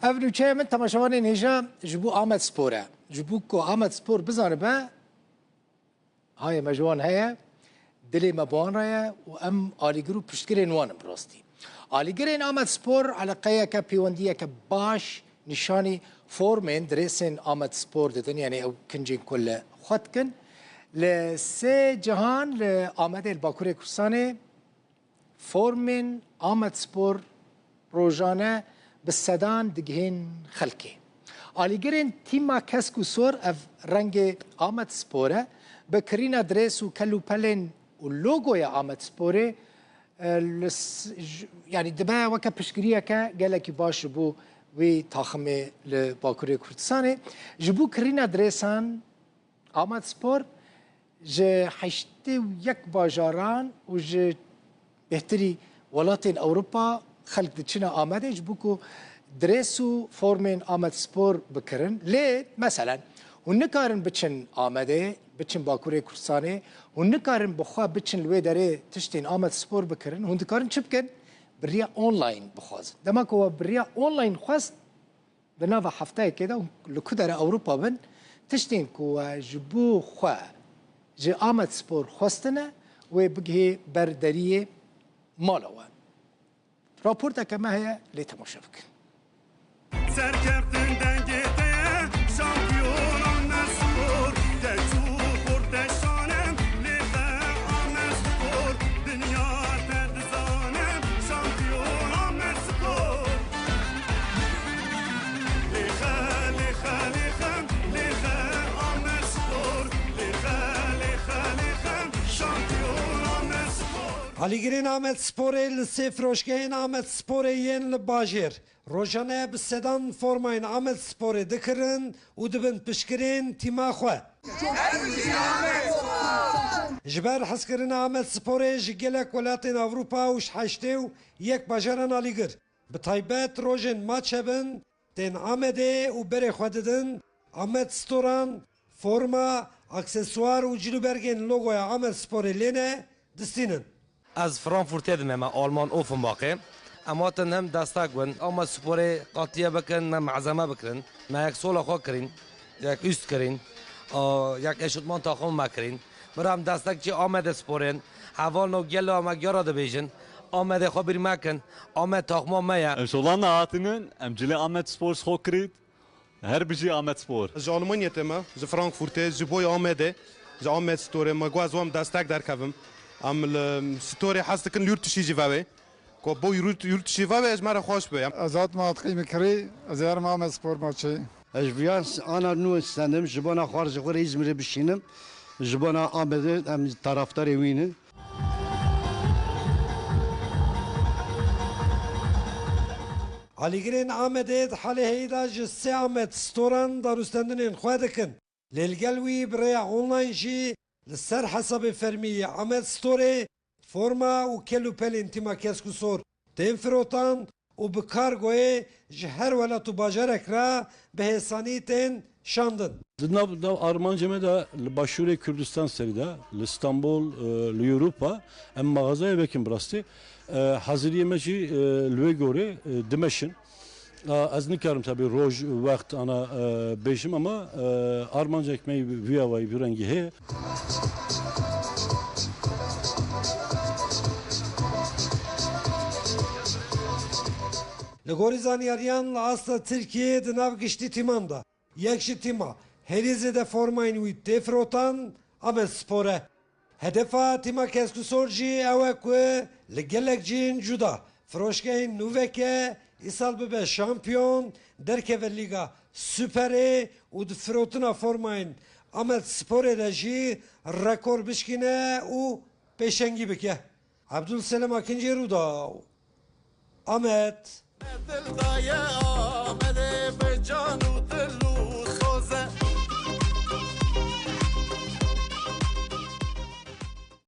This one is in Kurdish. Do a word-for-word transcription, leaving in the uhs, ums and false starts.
Ev nûçeya min temaşevanên hêja ji bo Amed Spor e. Ji bo ku Amed Spor bizanibe, hayê me ji wan heye, dilê me bi wan re ye û em alîgir û piştgirên wan in bi rastî. Alîgirên Amed Spor eleqeyeke, pêwendiyeke baş nîşanî formên dirêsên Amed Spor didin, yanî ew kincên ku li xwe dikin. Li sê cihan, li Amedê, li Bakurê Kurdistanê, formên Amedspor rojane bi sedan digihên xelkê. Alîgirên tîma kesk û sor, ev rengê Amedspor e, bi kirîna dirês û kel û pelên û logoya Amedsporê, e, li s-, j-, yanî dibe weke piştgiriyeke gelekî baş ji bo wî taximê li Bakurê Kurdistanê. Ji bo kirîna dirêsan, Amedspor ji heştê û yek bajaran û ji bêhtirî welatên Ewropa xelk diçine Amedê, ji bo ku dirês û formên Amedspor bikirin. Lê, meselen, hûn nikarin biçin Amedê, biçin Bakurê Kurdistanê, hûn nikarin bi xwe biçin li wê derê tiştên Amedspor bikirin. Hûn dikarin çi bikin? Bi riya online bixwazin. Dema ku we bi riya online xwest, di nava hefteyekê de, li ku dere Ewropa bin, tiştên ku we ji bo xwe ji Amedspor xwestine, wê bigihê ber deriyê mala we. Raporteke me heye, lê temaşe bikin. Serkeftin dengê te ye, şampiyon Amedspor. Te çû xort te şane, lê te Amedspor. Dinya te dizane, şampiyon Amedspor. Lêxe, lêxe, lêxe, lêxe, Amedspor. Lêxe, lêxe, lêxe, şampiyon Amedspor. Alîgirên Amedsporê li sê firoşgehên Amedsporê yên li bajêr rojane bi sedan formayên Amedsporê dikirin û dibin piştgirên tîma xwe. Ji ber hezkirina Amedsporê ji gelek welatên Ewropa û ji heştê û yek bajaran alîgir, bi taybet rojên maç hebin, tên Amedê û berê xwe didin Amed Storan, forma, aksesuar û cilûbergên logoya Amedsporê lê ne, distînin. Ez Frankfurtê dimêm, me Alman Offenbachê. Em hatin hem destek bin, Amedsporê qatiye bikin, me malzeme bikirin. Me yek sola xwe kirîn, yek üst kirîn, a, yek eşutman taxim me kirîn. Bira em destekçî Amedsporê in. Hevalno gelo em gera dibêjin. Amedê xwe bîr mekin. Amed taxma me ye. Em solan hatinin, em cilê Amedspor xwe kirît. Her bijî Amedspor. Ez ji Almanyê têm, ji Frankfurtê, ji boy Amedê, ji Amedsporê. Me got ez wam destek derkevim. Em li Sporê hez dikin, li yurt dişî jî vewê. Ku bo yurt, yurt dişî vewê, ji me re xweş be. Ez hatim hatqî min kirî, ez ê herim Amedspor maçê. Ez ji viyan ana nû istenim, ji bona xwe, ji xwe re Îzmirê bişînim, ji bona Amedê em taraftarê wî ne. Alîgirên Amedê di halê heyî de ji sê Amedstoran danûstendinên xwe dikin. Lê li gel wî bi rêya online jî li ser hesabê fermî yê Amedsporê forma û kel û pelên tîma kesk û sor tên firotan û bi kargoyê ji her welat û bajarek re bi hêsanî tên şandin. Di nav, nav armancê me de li Başûrê Kurdistan serî de, li Stenbol, e, li Ewropa, em maxazayê vekin bi rastî. E, haziriyê me jî, e, li wê gorê, e, dimeşin. A, ez nikarim tabi roj, wext ana, e, bêjim, ama, e, armancek me vî awayî, vî rengî heye. Li gorî zanyariyan, li asta Tirkiyeyê di nav giştî tîman de yek ji tîma herî zêde formayên wî tê firotan Amedspor e. Hedefa tîma kesk û sor jî ew e ku li gelek cihên cuda firoşgehên nû veke, îsal bibe şampiyon, derkeve Lîga Superê û di firotina formayên Amedsporê de jî rekor bişkîne û pêşengî bike. Ebdulselam Akincî, Rûdaw, Amed. Dil daye Amedê bi can